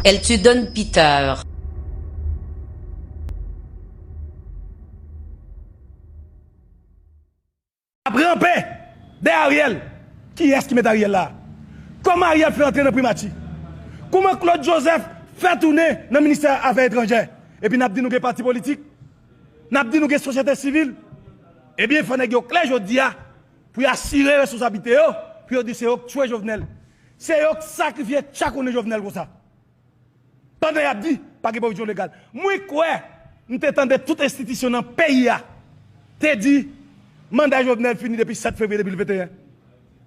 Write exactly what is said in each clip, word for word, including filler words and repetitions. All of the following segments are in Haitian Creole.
Elle te donne pita. Ap ranpe dèyè Ariel. Kiyès ki met Ariel la? Kòman Ariel fè antre nan primati? Kòman Claude Joseph fè tounen nan ministè afè etranjè? Epi n ap di nou gen pati politik? N ap di nou gen sosyete sivil? Ebyen, fò nèg yo klè jodi a pou y asire responsablite yo, pou yo di se yo k tchwe Jovenel. Se yo k sakrifye tchakonnen Jovenel konsa. Pandan y ap di pa gen pwovizyon legal. Mwen kwè m te tande tout enstitisyon nan peyi a te di manda Jovenel fini depi sèt fevriye de mil venteyen.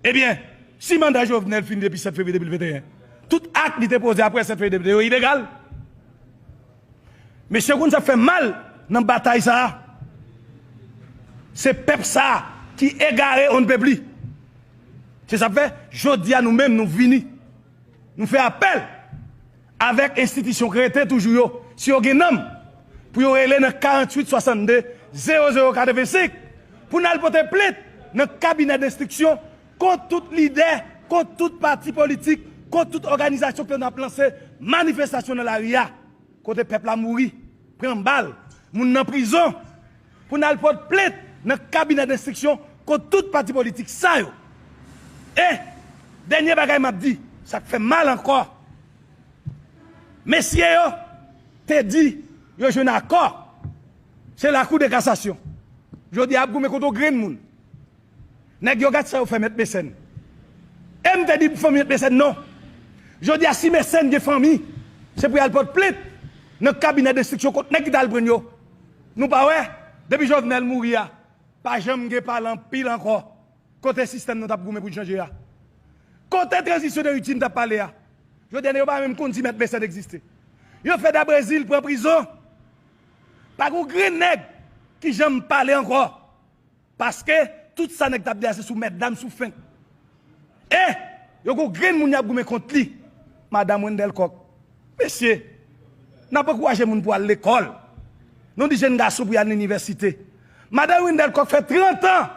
Ebyen, si manda Jovenel fini depi sèt fevriye de mil venteyen, tout ak li te poze apre sèt fevriye de mil venteyen yo ilegal. Mesye, konn sa k fè mal nan batay sa a? Se pèp sa a ki egare on ne peut plus. Se sa k fè, jodi a nou menm nou vini. Nou fè apèl avèk enstitisyon k rete toujou yo, si yo gen nanm, pou yo rele nan karanntuit swasannde zewo zewo katrevensenk, pou n al pote plent nan kabinè denstriksyon kont tout lidè, kont tout pati politik, kont tout òganizasyon ke n ap lanse manifestasyon nan lari a, kote pèp la mouri, pran bal, moun nan prizon, pou n al pote plent nan kabinè denstriksyon kont tout pati politik sa yo. E dènye bagay m ap di, sa k fè mal ankò, mesye yo te di yo jwenn akò, se lakou de kasasyon. Jodi a ap goumen kont yon grenn moun. Nèg yo gad sa yo fè Mèt Mesèn. E m te di fanmi Mèt Mesèn non. Jodi a si Mesèn gen fanmi, se pou y al pote plent nan kabinè denstriksyon kont nèg ki t al pran yo. Nou pa wè, depi Jovenel mouri a, pa janm gen pale anpil ankò. Kote sistèm nou t ap goumen pou n chanje a? Kote tranzisyon de ripti m t ap pale a? Jodi a nèg yo pa menm konn si Mèt Mesèn egziste. Yo fè Dabrezil pran prizon. Pa gen yon grenn nèg ki janm pale ankò. Paske tout sa nèg t ap di a se sou mètdam, sou fent. E yo gon grenn moun y ap goumen kont li. Madanm Wendell Coq. Mesye, n ap ankouraje moun pou al lekòl. Nou di jèn gason pou y al nan inivèsite. Madanm Wendell Coq fè trant an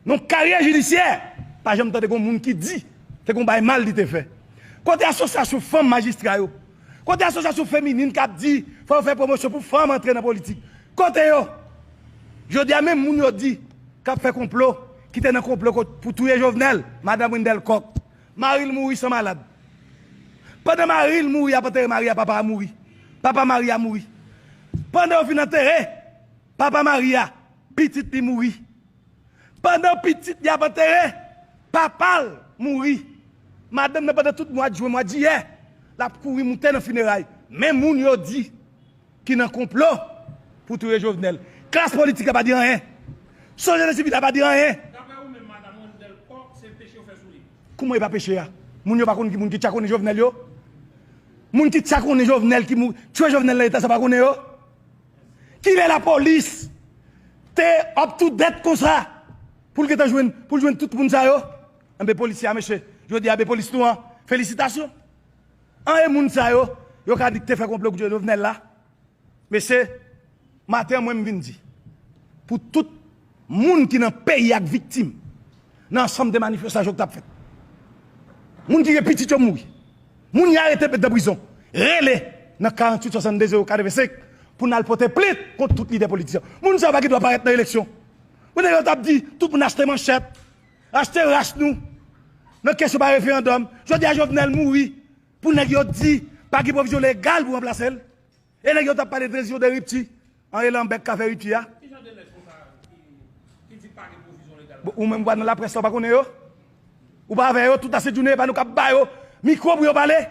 nan karyè jidisyè. Pa janm tande gon moun ki di te gon bagay mal li te fè. Kote asosyasyon fanm majistra yo? Kote asosyasyon feminin k ap di fò yo fè pwomosyon pou fanm antre nan politik? Kote yo? Jodi a menm moun yo di k ap fè konplo, ki te nan konplo pou touye Jovenel, madanm Wendell Coq. Mari l mouri san malad. Pandan mari l mouri, y ap antere mari a, papa a mouri. Papa mari a mouri. Pandan yo fin antere papa mari a, pitit li mouri. Pandan pitit li ap antere, papa l mouri. Madanm nan pandan tout mwa jen, mwa jiyè, l ap kouri moute nan fineray. Men moun yo di ki nan konplo pou touye Jovenel. Klas politik la pa di anyen. Sosyete sivil la pa di anyen. Daprè ou menm, madanm Wendell Coq, se peche yo fè sou li? Kouman e pa peche a? Moun yo pa konn ki moun ki tchakonnen Jovenel yo? Moun ki tchakonnen Jovenel, ki mou, tchwe Jovenel nan eta sa pa konnen yo? Kilè lapolis te up to date konsa pou l gentan jwenn, pou l jwenn tout moun sa yo? Enben polisye a, mesye, jodi a, enben polis nou an, felisitasyon. An e moun sa yo, yo ka di k te fè konplo kont Jovenel la? Mesye, maten an mwen m vin di, pou tout moun ki nan peyi a k viktim nan ansanm de manifestasyon k t ap fèt, moun ki gen pitit yo mouri, moun y arete met nan prizon, rele nan karanntuit swasannde zewo katrevensenk pou n al pote plent kont tout lidè politisyen. Moun sa yo pa gen dwa parèt nan eleksyon. Moun sa yo t ap di tout moun achte manchèt, achte rach nou nan kesyon pa referandòm. Jodi a Jovenel mouri pou nèg yo di pa gen pwovizyon legal pou ranplase l. E nèg yo t ap pale de tranzisyon de ripti. An e Lambèk ka fè ripti a? Ki jan de nèg konsa ki, ki di pa gen pwovizyon legal? Bon, ou menm ou pa nan laprès la, ou pa konnen yo? Ou pa avè yo tout ase jounen, e pa nou k ap ba yo mikwo pou yo pale?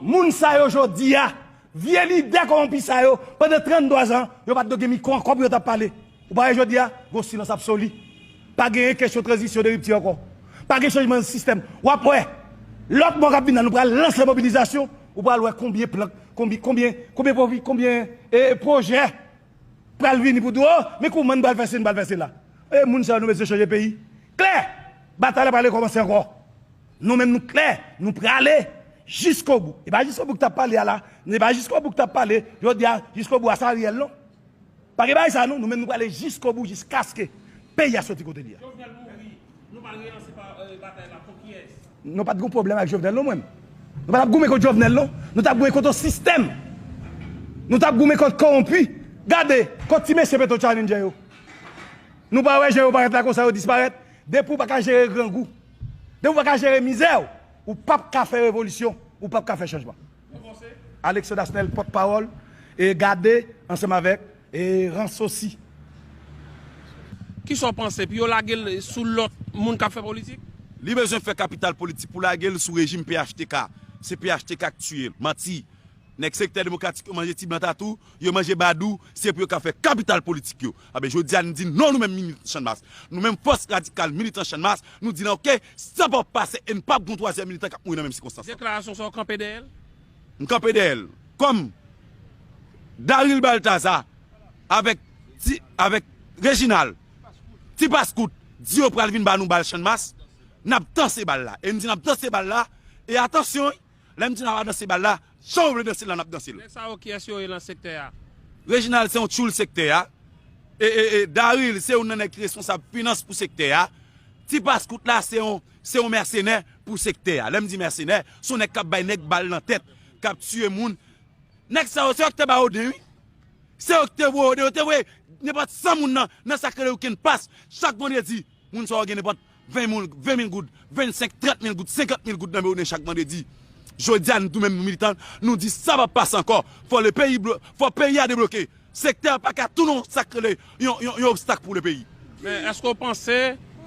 Moun sa yo jodi a, vye lidè kòwonpi sa yo, pandan tranntwa zan, yo pa t dwe gen mikwo ankò pou yo t ap pale. Ou pa wè jodi a, gon silans absoli. Pa genyen kesyon tranzisyon de ripti ankò. Pa gen chanjman sistèm. W ap wè, lòt mwa k ap vin la, nou pral lanse mobilizasyon, ou pral wè konbyen plan, konbyen, konbyen, konbyen pwovi-, konbyen, e, pwojè pral vini pou di, o, men kouman n pral fè se, n pral fè se la. E moun sa yo, nou bezwen chanje peyi. Klè! Batay la pral rekòmanse ankò. Nou menm nou klè, nou prale jiskobou. E pa jiskobou k t ap pale a la, e pa jiskobou k t ap pale, jodi a, jiskobou a se Ariel non. Pa gen bagay sa non, nou menm nou prale jiskobou, jiskaske peyi a soti kote li a. Jovenel mouri, nou pral relanse pa, e, batay la kont kiyès? Nou pa t gon pwoblèm ak Jovenel non mwen. Nou pa t ap goumen kont Jovenel, non. Nou t ap goumen kont yon sistèm. Nou t ap goumen kont kowonpi. Gade, kont ti mesye Petro Challenger yo. Nou pa wè jan yo parèt la konsa, yo disparèt? Depi w pa ka jere grangou, depi w pa ka jere mizè w, ou p ap ka fè revolisyon, ou p ap ka fè chanjman. Alexandre Asnel, pòtpawòl, e Gade, ansanm avèk, e Ranse osi. Kisa w panse? Pou yo lage l sou lòt moun k ap fè politik? Li bezwen fè kapital politik pou lage l sou rejim P H T K. Se P H T K k tiye l. Manti. Nèg sektè demokratik yo manje ti blan tatou, yo manje badou, se pou yo ka fè kapital politik yo. Anben, jodi a, n di non, nou menm militan Channmas, nou menm fòs radikal militan Channmas, nou di nan oke, sa p ap pase e n p ap gen yon twazyèm militan k ap mouri nan menm sikonstans lan. Deklarasyon sa w kanpe dèyè l? M kanpe dèyè l. Kòm Daryl Balthazar avèk ti, avèk Reginald, Ti Paskout di yo pral vin ba nou bal Channmas, n ap danse bal la. E n di n ap danse bal la, e atansyon wi, lè m di n ap danse bal la, jan w vle danse l la n ap danse l. Nèg sa yo kiyès yo ye nan sektè a? Reginald se yon tchoul sektè a. E, e, e Daryl se youn nan nèg ki responsab finans pou sektè a. Ti Paskout la se yon, se yon mèsenè pou sektè a. Lè m di mèsenè, se yon nèg k ap bay nèg bal nan tèt, k ap tiye moun. Nèg sa yo, se yo ki te ba Oden wi. Se yo ki te voye Oden, yo te voye nenpòt san moun nan, nan sa k rele Weekend Pass. Chak vandredi, moun sa yo gen nenpòt ven mil, ven mil goud, vennsenk, trant mil goud, senkant mil goud nan men Oden chak vandredi. Jodi a, nou tou menm nou militan, nou di sa p ap pase ankò. Fò le peyi, fò peyi a debloke. Sektè a pa ka tounen yon sa k rele yon, yon, yon obstak pou le peyi. Men èske w panse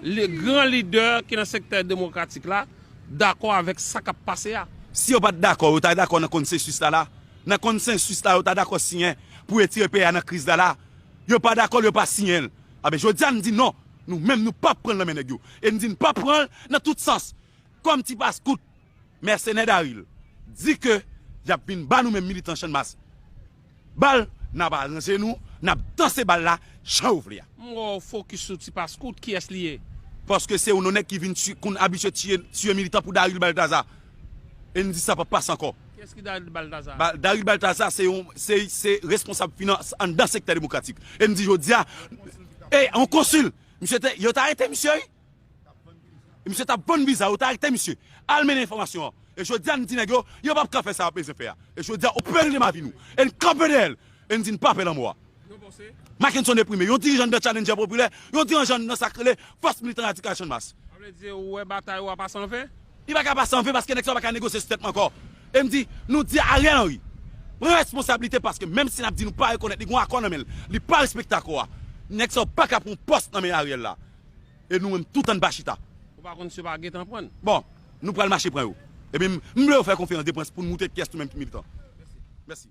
gran lidè ki nan sektè demokratik la dakò avèk sa k ap pase a? Si yo pa t dakò, yo ta dakò nan konsensis la la. Nan konsensis la, yo ta dakò siyen pou retire peyi a nan kriz la la. Yo pa dakò l, yo pa siyen l. Anben, jodi a, n di non. Nou menm, nou p ap pran l nan men nèg yo. E n di n p ap pran l nan tout sans. Kòm Ti Paskout, mèsenè Daryl, di ke y ap vin ba nou menm militan Channmas bal, n ap aranje nou, n ap danse bal la jan yo vle a. M wè w fokis sou Ti Paskout, kiyès li ye? Paske se youn nan nèg ki vin konn abitye tiye, tiye militan pou Daryl Balthazar. E n di sa p ap pase ankò. Kiyès ki Daryl Balthazar? Daryl Balthazar se yon, se, se responsab finans anndan sektè demokratik. E n di jodi a, e yon konsil, misye te, yo te arete misye wi. Misye t ap vann viza, yo t arete misye. Al mennen enfòmasyon an. E jodi a n di nèg yo, yo p ap ka fè sa y ap bezwen fè a. E jodi a, opere de mavi nou. E n kanpe dèyè l. E n di n pa pè lanmò a. Mackenson Deprime, yon dirijan nan Challenger Popilè, yon dirijan nan sa k rele Fòs Militan Radikal Channmas. Sa vle di ou wè batay ou a pase anven? Li pa ka pase anven paske nèg sa yo pa ka negosye sou tèt mwen ankò. E m di, nou di Ariel Henry, pran responsablite paske menm si n ap di nou pa rekonèt li gen yon akò nan men l, li pa respekte akò a. Nèg sa yo pa ka pran pòs nan men Ariel la. E nou menm tout ann pa chita. Ou pa konn si yo pa gentan pran l. Bon, nou pral mache pran yo. Epi m, m vle yo fè konferans de près pou n moutre kiyès nou menm ki militan. Mèsi.